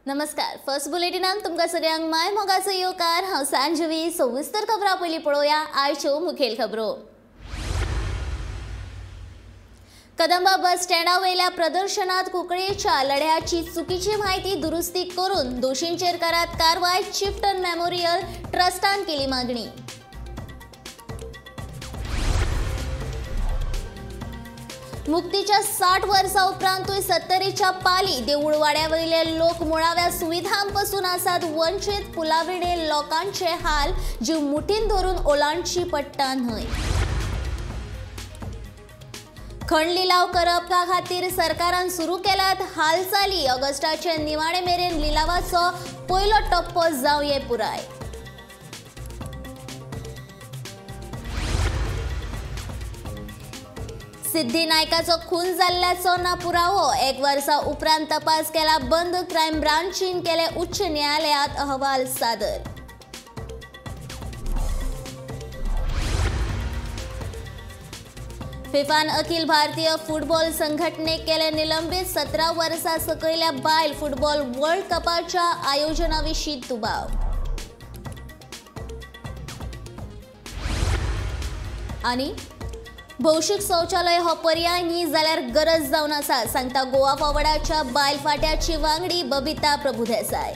नमस्कार, फर्स्ट बुलेटिनाक तुमकां सगळ्यांक my मोगाचो येवकार। हांव सांजवी। सविस्तर खबरां पयलीं पळोवया आयच्यो मुखेल खबरो। कदंबा बस स्टँडा वयल्या प्रदर्शनात कुंकळेच्या लढ्याची चुकीची म्हायती दुरुस्ती करून दोशींचेर करात कारवाय, चिफ्टन मेमोरियल ट्रस्टान केली मागणी। मुक्तीच्या 60 वर्सां उपरांतूय सत्तरीच्या पाली देऊळवाड्या वयले लोक मुळाव्या सुविधांपासून आसात वंचीत। पुलाविणे लोकांचे हाल जीव मुठीन धरून ओलांडची पडटा न्हय। खण लिलाव करपा खातीर सरकारान सुरू केल्यात हालचाली। ऑगस्टाचे निमाणे मेरेन लिलावाचो पयलो टप्पो जावये पुराय। सिद्धी नायकाचो खून जाल्ल्याचो ना पुरावो, एक वर्सा उपरांत तपास केला बंद। क्रायम ब्रांचीन केले उच्च न्यायालयात अहवाल सादर। फिफान अखिल भारतीय फुटबॉल संघटनेक केले निलंबित। 17 वर्सां सकयल्या बायल फुटबॉल वर्ल्ड कपाच्या आयोजनाविशीं दुबाव। आनी भौशीक शौचालय हो पर्याय न्ही जाल्यार गरज जावन आसा, सांगता गोवा फॉवर्डाच्या बायल फाट्याची वांगडी बबिता प्रभुदेसाय।